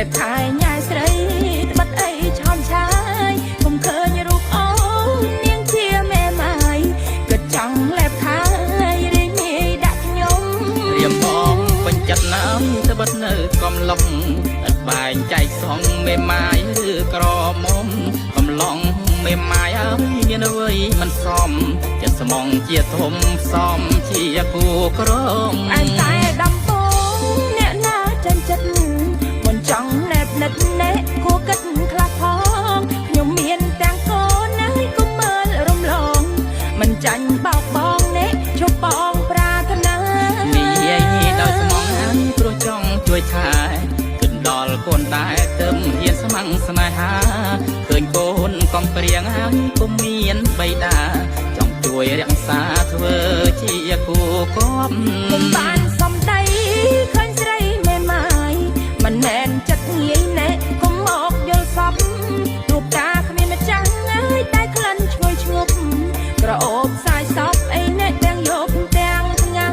លេបថែញ៉ែស្រីត្បិតអីឆោមឆាយ គុំឃើញរូបអូននាងជាមេម៉ាយ គិតចង់លេបថែរីមីដាក់ខ្ញុំ រៀមបងពេញចិត្តណាស់ត្បិតនៅកំឡុងឥតបែងចែកសងមេម៉ាយឬក្រមុំកំឡុងមេម៉ាយអើយមានអ្វីមិនសមចិត្តស្មងជាធំសមជាគូក្រង អែមតែដំបងអ្នកណាចាញ់ចិត្តមិនចង់ណែបនិតណែគួរគិតខ្លះផងខ្ញុំមានទាំងកូនណាយគុំមើលរំលងមិនចាញ់បោកបងណែឈប់បងប្រាថ្នា និយាយដោយស្មងហើយព្រោះចង់ជួយថែគិតដល់កូនដែរទៅហ៊ានស្ម័ងស្នេហាឃើញកូនកំព្រៀងហើយពុំមានបៃតាចង់ជួយរក្សាធ្វើជាគូគប់ ពុំបានសំដីឃើញស្រីមេម៉ាយមិនមែនចិត្តងាយណែគុំមកយល់សពរូបតាគ្មានម្ចាស់អើយតែក្លិនឈ្ងុយឈ្ងប់ក្រអូបសាយសពអីណែទាំងយប់ទាំងថ្ងៃ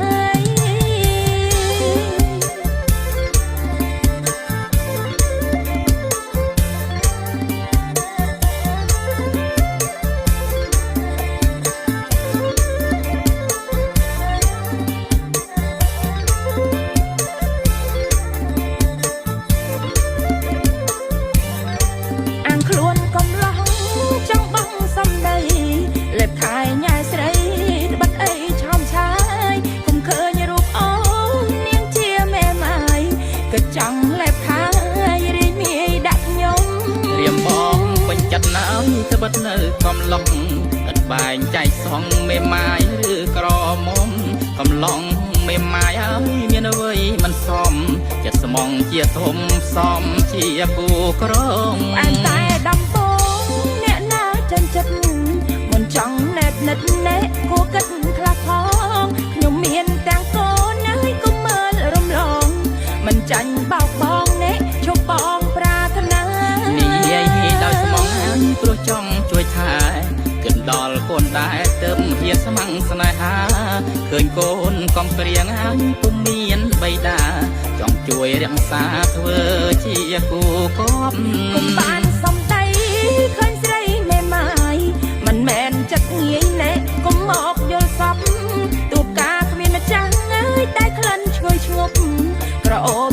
អាងខ្លួនកំឡោះចង់បងសំដីលេបថែញ៉ែស្រីត្បិតអីឆោមឆាយគុំឃើញរូបអូននាងជាមេម៉ាយគិតចង់លេបថែរីមីដាក់ខ្ញុំ រៀមបងពេញចិត្តណាស់ត្បិតនៅកំឡុងឥតបែងចែកសងមេម៉ាយឬក្រមុំកំឡុងមេម៉ាយអើយមានអ្វីមិនសមចិត្តស្មងជាធំសមជាគូក្រង អែមតែដំបងអ្នកណាចាញ់ចិត្តមិនចង់ណែបនិតណែគួរគិតខ្លះផងខ្ញុំមានទាំងកូនណាយគុំមើលរំលងមិនចាញ់បោកបងណែឈប់បងប្រាថ្នា និយាយដោយស្មងហើយព្រោះចង់ជួយថែគិតដល់កូនដែរទៅហ៊ានស្ម័ងស្នេហាឃើញកូនកំព្រៀងហើយពុំមានបៃតាចង់ជួយរក្សាធ្វើជាគូគប់ គុំបានសំដីឃើញស្រីមេម៉ាយមិនមែនចិត្តងាយណែគុំមកយល់សពទូបការគ្មានម្ចាស់អើយតែក្លិនឈ្ងុយឈ្ងប់ក្រអូប